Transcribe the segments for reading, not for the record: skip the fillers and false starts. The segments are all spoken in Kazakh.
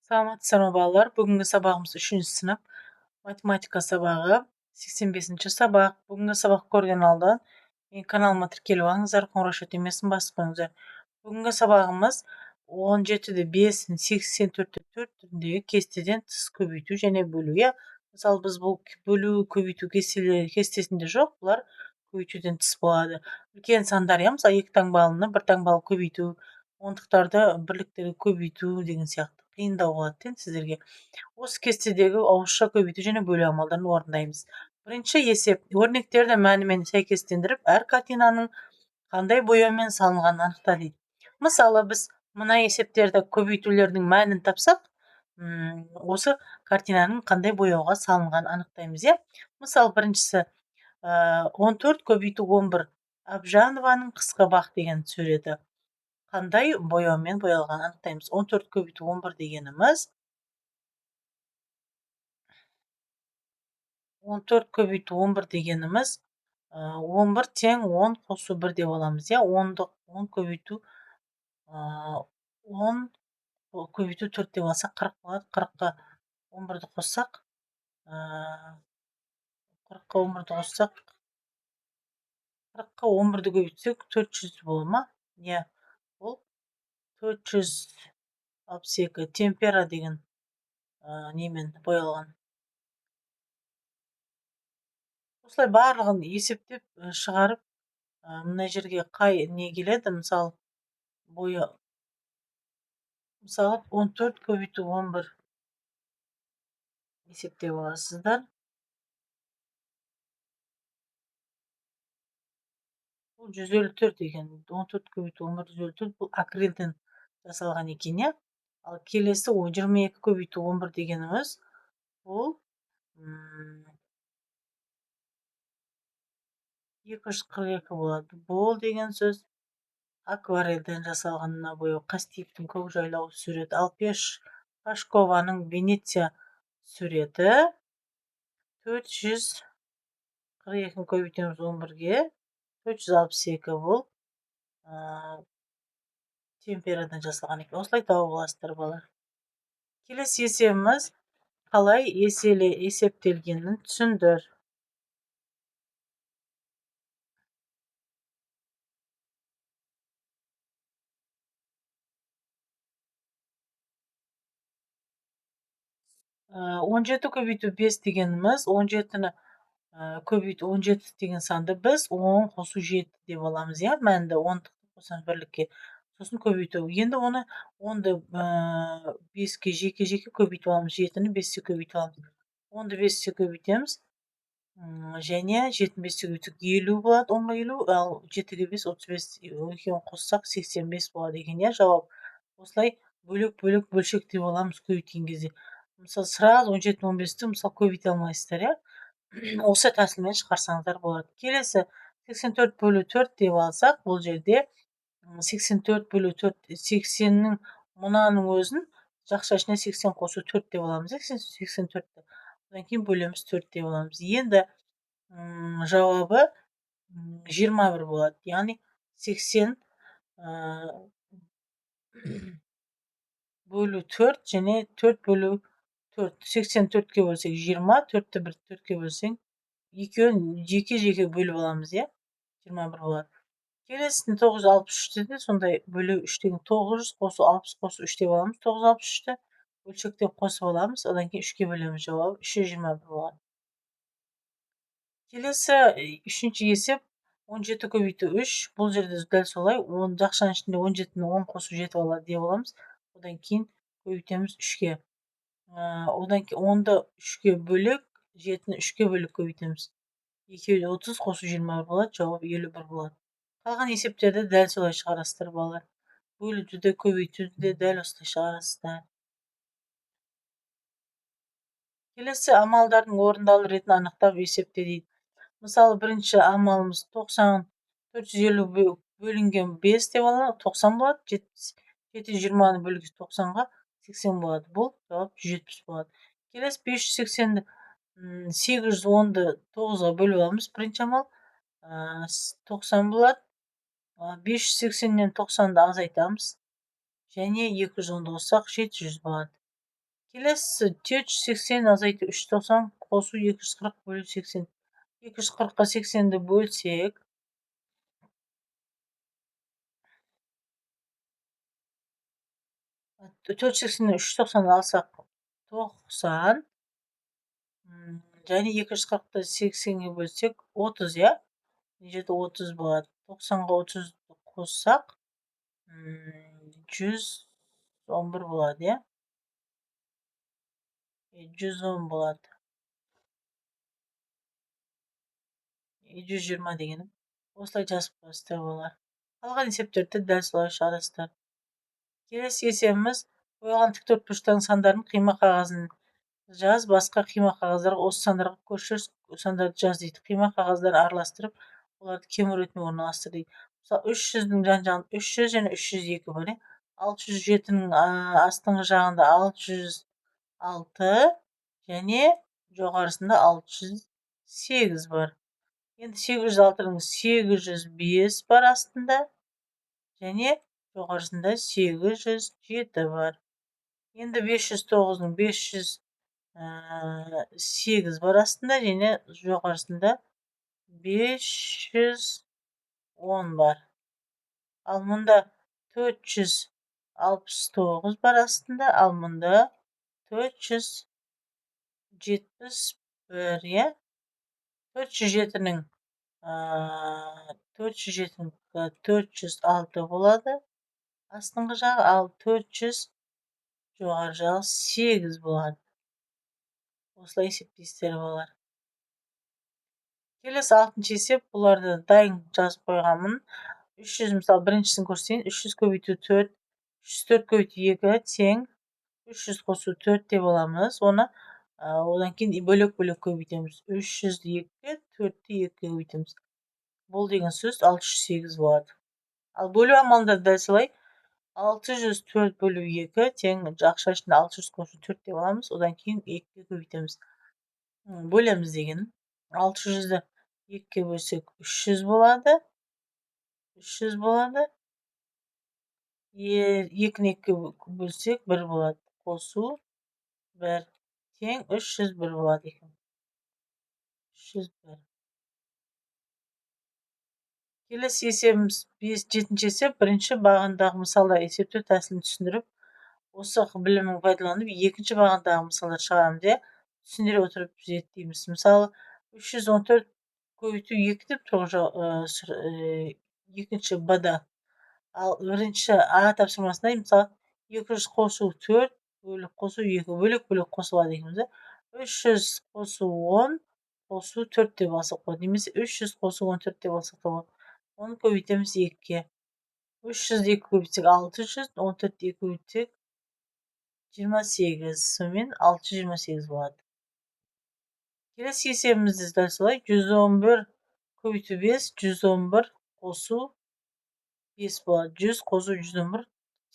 Саламатсыздар ма, балалар? Бүгінгі сабағымыз үшінші сынып математика сабағы, 85-сабақ. Бүгінгі сабақ көрген алдын менің каналыма тіркеліп алыңыздар, қоңырауша түймесін басып қойыңыздар. Бүгінгі сабағымыз 17-де 5, 84-те 4 түріндегі кестеден тыс көбейту және бөлу. Иә, мысалы, біз бұл бөлу, көбейту кестесінде жоқ, бұлар көбейтуден тыс болады. Үлкен сандар, иә, мысалы, екі таңбалыны бір таңбалы көбейту, ондықтарды бірліктерге көбейту деген сияқты қиындау болады енді сіздерге. Осы кестедегі ауызша көбейту және бөлу амалдарын орындаймыз. Бірінші есеп: өрнектерді мәнімен сәйкестендіріп, әр картинаның қандай бояумен салынғанын анықта дейді. Мысалы, біз мына есептерді көбейтулердің мәнін тапсақ, осы картинаның қандай бояуға салынғанын анықтаймыз, иә. Мысалы, біріншісі, 14 көбейту 11, Абжанованың «Қысқы бақ» деген суреті қандай бояумен боялғанын анықтаймыз. 14 көбейту 11 дегеніміз 14 көбейту 11 дегеніміз, 11 тең 10 қосу 1 деп аламыз, иә. Ондық 10 көбейту, 10 көбейту 4 деп алсақ, 40 болады. Қырыққа он бірді қоссақ, қырыққа он бірді қоссақ, қырыққа он бірді көбейтсек, 400 бола ма? Иә, ол 462 темпера деген, немен боялған. Осылай барлығын есептеп, шығарып, мына жерге қай не келеді, мысалы, бойы, мысалы, 14 көбейту 11 есептеп аласыздар. Бұл 154 екен. 14 көбейту 11 154, бұл акрилден жасалған екен, иә. Ал келесі 22 көбейту 11 дегеніміз бұл, 242 болады. Бұл деген сөз акварельден жасалған мына бояу. Қастеевтің «Көкжайлау» суреті. Ал Пашкованың «Венеция» суреті 442-ні көбейтеміз 11-ге, 462, бұл, темперадан жасалған екен. Осылай тауып аласыздар, балалар. Келесі есебіміз: қалай есептелгенін түсіндір. 17 көбейту 5 дегеніміз, 17-ні, көбейту 17 деген санды біз 10 қосу 7 деп аламыз, иә, мәнді ондықты қосамыз бірлікке, сосын көбейту. Енді оны 10-ды, 5-ке жеке-жеке көбейтіп аламыз, 7-ні 5-ке көбейтіп аламыз. 10-ды 5-ке көбейтеміз, және 7-ні 5-ке көбейтсек 50 болады, 10-ға 50, ал 7-ге 5, 35, екеуін қоссақ 85 болады екен, иә, жауап. Осылай бөлек-бөлек бөлшектеп аламыз көбейткен кезде. Мысалы, сразу 17, 15-ті, мысалы, көбейте алмайсыздар, иә. Осы тәсілмен шығарсаңыздар болады. Келесі 84 бөлу 4 деп алсақ, бұл жерде, 84 бөлу 4, 80-нің мынаның өзін жақша ішіне 80 қосу 4 деп аламыз, иә, 84-ті. Одан кейін бөлеміз 4 деп аламыз. Енді, жауабы, 21 болады. Яғни 80, бөлу 4 және 4 бөлу 4. 84-ке бөлсек 20, 4-ті бір 4-ке бөлсең, екеуін жеке-жеке бөліп аламыз, иә? 21 болады. Келесісін 963-ті де сондай бөлу 3 деген 900 қосу 60 қосу 3 деп аламыз. 963-ті бөлшектеп қосып аламыз, одан кейін 3-ке бөлеміз, жауабы 321 болады. Келесі үшінші есеп 17 көбейту 3. Бұл жерде дәл солай, 10 жақшаның ішінде 17-ні 10 қосу 7 болады деп аламыз. Одан кейін көбейтеміз 3-ке. Одан кейін 10-ды 3-ке бөлек, 7-ні 3-ке бөлек көбейтеміз. Екеуі де 30 қосу 21 болады, жауап 51 болады. Қалған есептерді дәл солай шығарасыздар, балалар. Бөлуді де, көбейтуді де дәл осылай шығарасыздар. Келесі амалдардың орындалу ретін анықтап есепте дейді. Мысалы, бірінші амалымыз 90, 450 бөлінген 5 деп алады, 90 болады, 720-ны бөлген 90-ға 80 болады. Бұл жауап 170 болады. Келесі 580-ді, 810-ды 9-ға бөліп аламыз. Бірінші амал, 90 болады. 580-нен 90-ды азайтамыз. Және 210-ды қоссақ 700 болады. Келесі 480 азайту 390 қосу 240 бөлу 80. 240-қа 80-ді бөлсек, 480-нен 390 алсақ 90, және 240-ты 80-ге бөлсек 30, иә? Мына жерде 30 болады. 90-ға 30 қоссақ 111 болады, иә? 110 болады. 120 дегенім. Осылай жазып қоясыздар балалар. Қалған есептерді дәл солай шығарасыздар. Келесі есебіміз: қойылған тік төртбұрыштардың сандарын қима қағазын жаз, басқа қима қағаздарға осы сандарға көшір, сандарды жаз дейді. Қима қағаздарын араластырып, оларды кеміру ретінде орналастыр дейді. Мысалы, 300-дің жан жағында 300 және 302 бар, 607-нің астыңғы жағында 606 және жоғарысында 608 бар. Енді 806-ның 805 бар астында және жоғарысында 807 бар. Енді 509-ның 508 бар астында және жоғарысында 510 бар. Ал мұнда 469 бар астында, ал мұнда 471, иә? 407-нің 406 болады астыңғы жағы, ал 400 жоғары жағы 8 болады. Осылай есептейсіздер балалар. Келесі 6-шы есеп, бұларды дайын жазып қойғанмын. 300, мысалы, біріншісін көрсетейін. 300 көбейту 4, 304 көбейту 2 тең 300 қосу 4 деп аламыз. Оны одан кейін бөлек-бөлек көбейтеміз. 300-ді 2-ге, 4-ті 2-ге көбейтеміз. Бұл деген сөз 608 болады. Ал бөлу амалында дәл солай 604 бөлу 2 тең жақша ішінде 600 қосу 4 деп аламыз. Одан кейін 2-ге көбейтеміз. Бөлеміз деген. 600-ді 2-ге бөлсек 300 болады. 300 болады. 2-ні 2-ге бөлсек 1 болады. Қосу 1 тең 301 болады екен. 301. Келесі есебіміз 7-ші есеп. Бірінші бағандағы мысалда есептеу тәсілін түсіндіріп, осы білімін пайдаланып, екінші бағандағы мысалдар шығарамыз, иә? Түсіндіре отырып зерттейміз. Мысалы, 314 көбейту 2 деп тұр екінші Б-да. Ал бірінші А тапсырмасында, мысалы, 200 қосу 4 бөлік қосу 2 бөлек-бөлек қосылады екенбіз, 300 қосу 10 қосу 4 деп алсақ болады, немесе 300 қосу 14 деп алсақ та болады. Оны көбейтеміз 2-ге. 300-ді 2 көбейтсек 600, 14-ті 2 көбейтсек 28, сонымен 628 болады. Келесі есебімізде дәл солай 111 көбейту 5, 111 қосу 5 болады. 100 қосу 111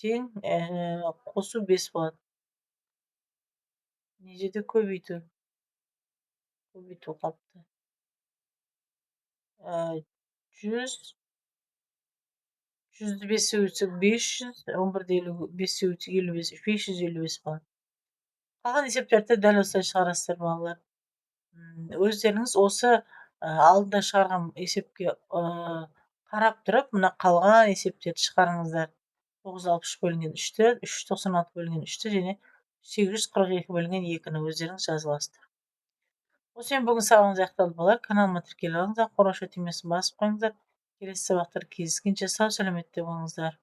тең қосу 5 болады. Мына жерде көбейту. Көбейту қалыпты. 100, 100-ді 5-ке бөлсек 500, 11-ді 5-ке бөлсек 55, 555 болады. Қалған есептерді дәл осылай шығарасыздар балалар. Өздеріңіз осы алдында шығарған есепке қарап тұрып, мына қалған есептерді шығарыңыздар. 963 бөлінген 3-ті, 396 бөлінген 3-ті және 842 бөлінген 2-ні өздеріңіз жазып аласыздар. Осымен бүгін сабағымыз аяқталды балалар. Каналыма тіркеліп алыңыздар, қоңырау түймесін басып қойыңыздар. Келесі сабақтар кездескенше сау сәлеметте болыңыздар.